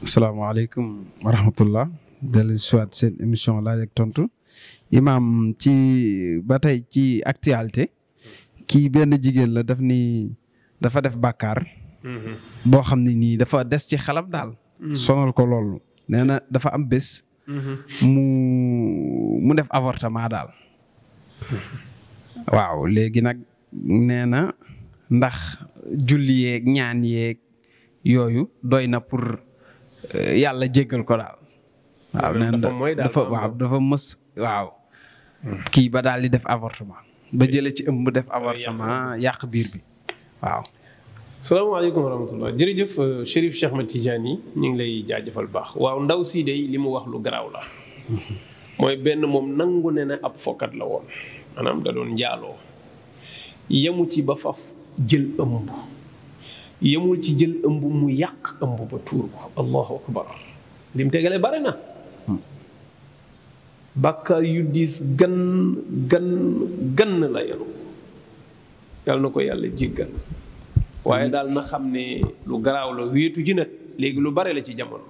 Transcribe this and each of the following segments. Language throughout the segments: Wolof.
asalaamaaleykum wa rahmatullah dellu siwaat seen émission laaj ak tontu imaam ci ba tey ci actualité kii benn jigéen la dafa def bàkkaar boo xam ne nii dafa des ci xelam daal sonal ko loolu nee na dafa am bés mu def avortement daal waaw léegi nag nee na ndax julli yeeg ñaan yeeg yooyu doy na pour yàlla jéggal ko daal. waaw nee na dafa mës waaw. kii ba daal di def avortement. ba jële ci ëmb def avortement yàq biir bi waaw. salaamaaleykum wa rahmatullah jërëjëf Chérif Cheikh Ahmed Tidiane ñu ngi lay jaajëfal baax waaw ndaw sii de li mu wax lu garaaw la. mooy benn moom nangu ne na ab fokkat la woon maanaam da doon njaaloo yemu ci ba faf jël ëmb. yemul ci jël ëmb mu yàq ëmb ba tuur ko allahu akbar lim tegale bare na bàkkaar yu diis gan la yenu yàlla na ko yàlla jéggal waaye daal na xam ne lu garaaw la wéetu ji nag léegi lu bare la ci jamono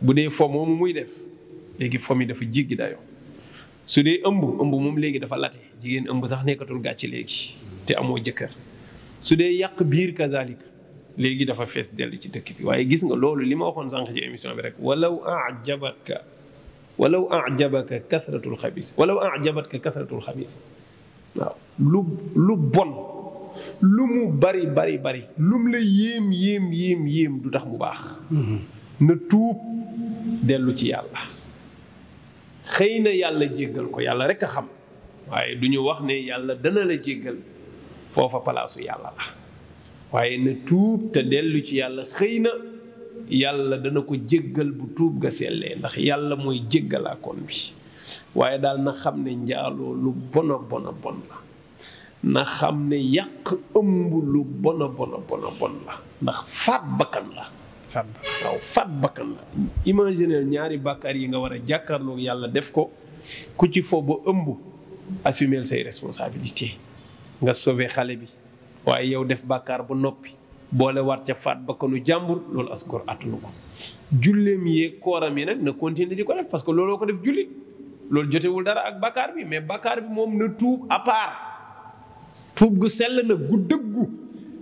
bu dee fo moomu muy def léegi fo mi dafa jéggi dayoo su dee ëmb moom léegi dafa late jigéen ëmb sax nekkatul gàcce léegi te amoo jëkkër su dee yàq biir kazalika léegi dafa fees dell ci dëkk bi waaye gis nga loolu li ma waxoon sànq ci émission bi rek walaw ajabaka kasratul xabis waaw lu bon lu mu bari lu mu la yéem du tax mu baax na tuub dellu ci yàlla xëy na yàlla jéggal ko yàlla rek a xam waaye du ñu wax ne yàlla dana la jéggal foofa palaasu yàlla la waaye na tuub te dellu ci yàlla xëy na yàlla dana ko jéggal bu tuub ga sellee ndax yàlla mooy jéggalaakoon bi waaye daal na xam ne njaaloo lu bona la na xam ne yàq ëmb lu bona la ndax faat bakkan la faat bakkan la imaginer ñaari bàkkaar yi nga war a jàkkaarloo yàlla def ko ku ci fo ba ëmb assumer say responsabilité nga sauver xale bi waaye yow def bàkkaar ba noppi boole war ca faat bakkanu jàmbur loolu as góor attunu ko julleem yeeg kooram yi nag na continuer di ko def parce que looloo ko def jullit loolu jotewul dara ak bàkkaar bi mais bàkkaar bi moom na tuub à part tuub gu sell na gu dëggu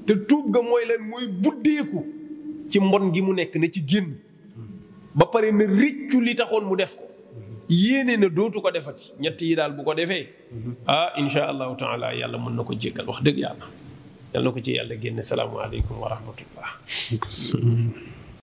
te tuub ga mooy leen mooy buddeeku ci mbon gi mu nekk na ci génn ba pare na rëccu li taxoon mu def ko yéene na dootu ko defati ñett yi daal bu ko defee insha allahu taala yàlla mën na ko jéggal wax dëgg yàlla na ko ci yàlla génne salaamu aleykum wa rahmatullah